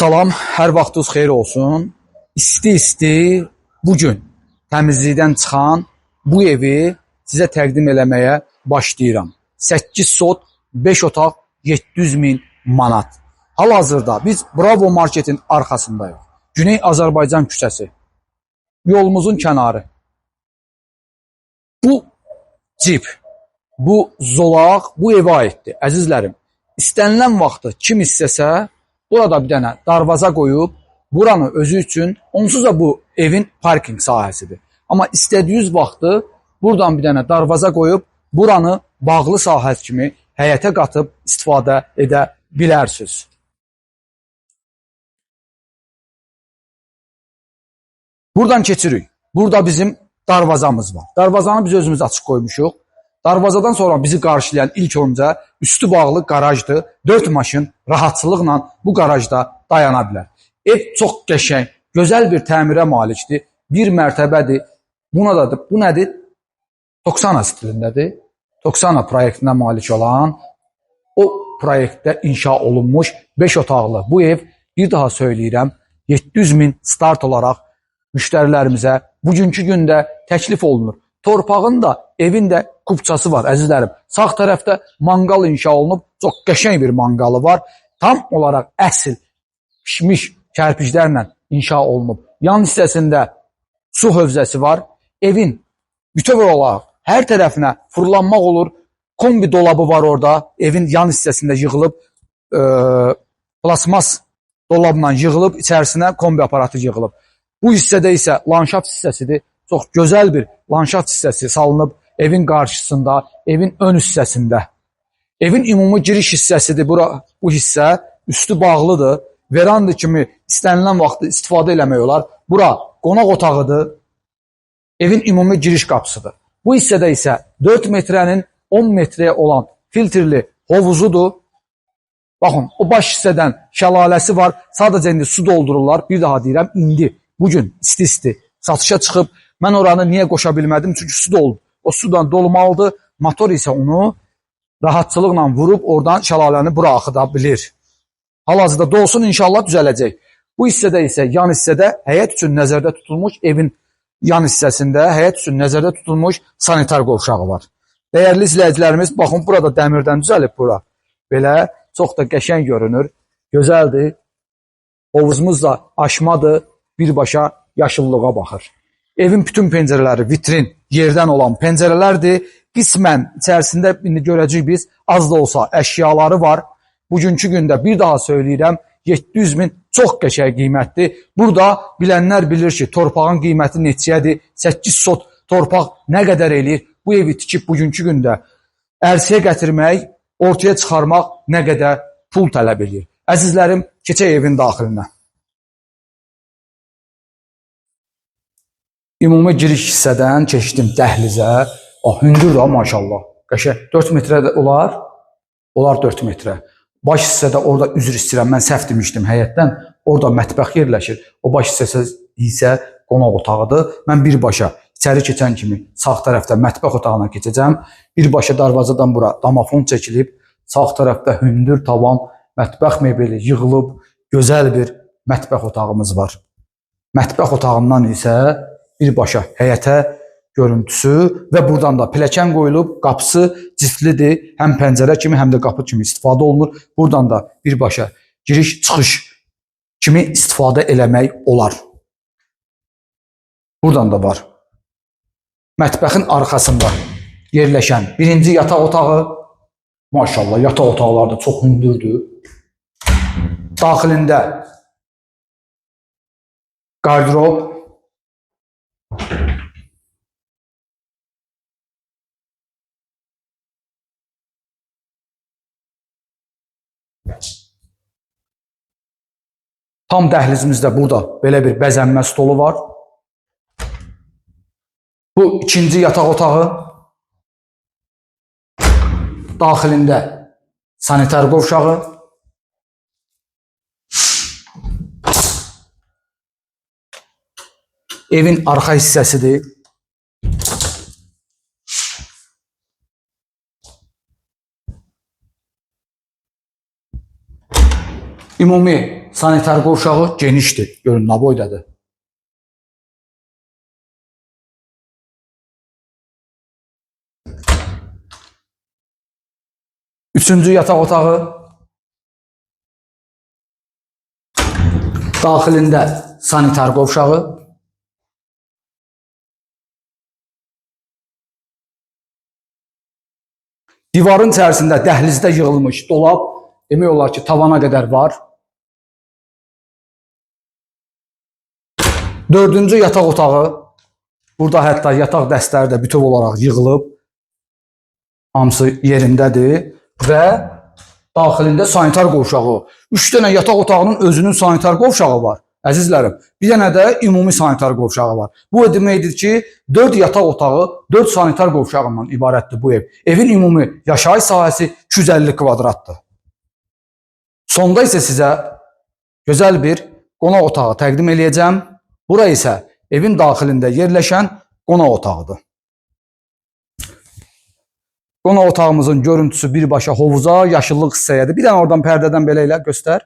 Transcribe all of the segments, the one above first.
Salam, hər vaxtınız xeyir olsun. İsti-isti bugün təmizlikdən çıxan bu evi sizə təqdim eləməyə başlayıram. 8 sot, 5 otaq, 700 min manat. Hal-hazırda biz Bravo marketin arxasındayıq. Güney Azərbaycan küçəsi. Yolumuzun kənarı. Bu cip, bu zolaq bu evə aiddir. Əzizlərim, istənilən vaxtı kim istəsə burada bir dənə darvaza qoyub buranı özü üçün, onsuz da bu evin parking sahəsidir. Amma istədiyiniz vaxtı buradan bir dənə darvaza qoyub buranı bağlı sahə kimi həyətə qatıb istifadə edə bilərsiniz. Buradan keçirik. Burada bizim darvazamız var. Darvazanı biz özümüz açıq qoymuşuq. Darvazadan sonra bizi qarşılayan ilk öncə üstü bağlı qarajdır. 4 maşın rahatçılıqla bu qarajda dayana bilər. Ev çox qəşəng, gözəl bir təmirə malikdir. Bir mərtəbədir. Buna da, bu nədir? Toksana stilindədir. Toksana proyektinə malik olan o proyektdə inşa olunmuş 5 otaqlı bu ev, bir daha söyləyirəm, 700 min start olaraq müştərilərimizə bugünkü gündə təklif olunur. Torpağın da, evin də kupçası var, əzizlərim. Sağ tərəfdə manqal inşa olunub, çox qəşəng bir manqalı var. Tam olaraq əsl pişmiş kərpiclərlə inşa olunub. Yan hissəsində su hövzəsi var. Evin bütöv olaraq hər tərəfinə fırlanmaq olur. Kombi dolabı var orada. Evin yan hissəsində yığılıb, plasmas dolabla yığılıb, içərisinə kombi aparatı yığılıb. Bu hissədə isə landşaft hissəsidir. Çox gözəl bir landşaft hissəsi salınıb evin qarşısında, evin ön hissəsində. Evin ümumi giriş hissəsidir. Bura, bu hissə üstü bağlıdır. Veranda kimi istənilən vaxtda istifadə eləmək olar. Bura qonaq otağıdır. Evin ümumi giriş qapısıdır. Bu hissədə isə 4 metrənin 10 metrəyə olan filtrli hovuzudur. Baxın, o baş hissədən şəlaləsi var. Sadəcə indi su doldururlar. Bir daha deyirəm, indi, bugün isti-isti satışa çıxıb. Mən oranı niyə qoşa bilmədim? Çünki su doldu. O sudan dolmalıdır. Motor isə onu rahatçılıqla vurub oradan şəlaləni bura axıda bilir. Hal-hazırda dolsun, inşallah düzələcək. Bu hissədə isə yan hissədə həyət üçün nəzərdə tutulmuş, evin yan hissəsində həyət üçün nəzərdə tutulmuş sanitar qovşağı var. Dəyərli izləyicilərimiz, baxın, burada dəmirdən düzəlib bura. Belə çox da qəşəng görünür, gözəldir. Hovuzumuz da aşmadır, birbaşa yaşıllığa baxır. Evin bütün pəncərələri vitrin, yerdən olan pəncərələrdir. Qismən içərisində indi görəcəyik biz, az da olsa əşyaları var. Bugünkü gündə bir daha söyləyirəm, 700 min çox qəşəng qiymətdir. Burada bilənlər bilir ki, torpağın qiyməti neçəyədir, 8 sot torpaq nə qədər eləyir. Bu evi tikib bugünkü gündə ərsəyə gətirmək, ortaya çıxarmaq nə qədər pul tələb eləyir. Əzizlərim, keçək evin daxilinə. Ümumi giriş hissədən keçdim dəhlizə. Oh, hündür də maşallah. Qəşəng 4 metrə də olar. Olar 4 metrə. Baş hissədə orada üzr istəyirəm, mən səhv demişdim həyətdən. Orada mətbəx yerləşir. O baş hissəsi isə qonaq otağıdır. Mən birbaşa içəri keçən kimi sağ tərəfdə mətbəx otağına keçəcəm. Birbaşa darvazadan bura damafon çəkilib. Sağ tərəfdə hündür tavan, mətbəx mebeli yığılıb, gözəl bir mətbəx otağımız var. Mətbəx otağından isə birbaşa həyətə görüntüsü və buradan da pilləkən qoyulub, qapısı ciflidir. Həm pəncərə kimi, həm də qapı kimi istifadə olunur. Buradan da birbaşa giriş-çıxış kimi istifadə eləmək olar. Buradan da var. Mətbəxin arxasında yerləşən birinci yataq otağı. Maşallah, yataq otaqları da çox hündürdür. Daxilində qardırob, tam dəhlizimizdə burada belə bir bəzənmə stolu var. Bu ikinci yataq otağı. Daxilində sanitar qovşağı. Evin arxa hissəsidir. Ümumi sanitar qovşağı genişdir. Görün nə boydadır. Üçüncü yataq otağı. Daxilində sanitar qovşağı. Divarın içərisində dəhlizdə yığılmış dolab, demək olar ki, tavana qədər var. Dördüncü yataq otağı. Burada hətta yataq dəstləri də bütöv olaraq yığılıb. Hamısı yerindədir və daxilində sanitar qovşağı. 3 dənə yataq otağının özünün sanitar qovşağı var. Əzizlərim, bir dənə də ümumi sanitar qovşağı var. Bu deməkdir ki, 4 yataq otağı, 4 sanitar qovşağından ibarətdir bu ev. Evin ümumi yaşayış sahəsi 250 kvadratdır. Sonda isə sizə gözəl bir qonaq otağı təqdim eləyəcəm. Bura isə evin daxilində yerləşən qonaq otağıdır. Qonaq otağımızın görüntüsü birbaşa hovuza, yaşıllıq hissəyədir. Bir dənə oradan pərdədən belə elə göstər.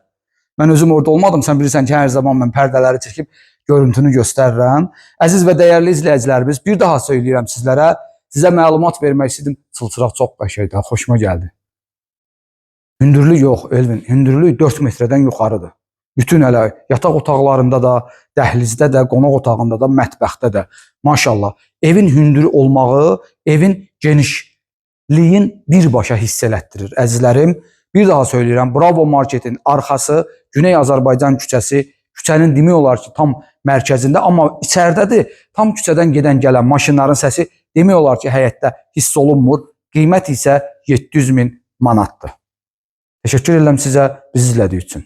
Mən özüm orada olmadım. Sən bilirsən ki, hər zaman mən pərdələri çəkib görüntünü göstərirəm. Əziz və dəyərli izləyicilərimiz, bir daha söyləyirəm sizlərə, sizə məlumat vermək istədim. Çılçıraq çox qəşəngdir, xoşuma gəldi. Hündürlük yox, Elvin, hündürlük 4 metrədən yuxarıdır. Bütün hələ yataq otaqlarında da, dəhlizdə də, qonaq otağında da, mətbəxdə də. Maşallah, evin hündür olmağı evin genişliyin birbaşa hiss elətdirir. Əzizlərim, bir daha söyləyirəm, Bravo marketin arxası Güney Azərbaycan küçəsi, küçənin demək olar ki, tam mərkəzində, amma içəridədir. Tam küçədən gedən gələn maşınların səsi demək olar ki, həyətdə hiss olunmur. Qiymət isə 700 min manatdır. Təşəkkür edirəm sizə bizi izlədiyi üçün.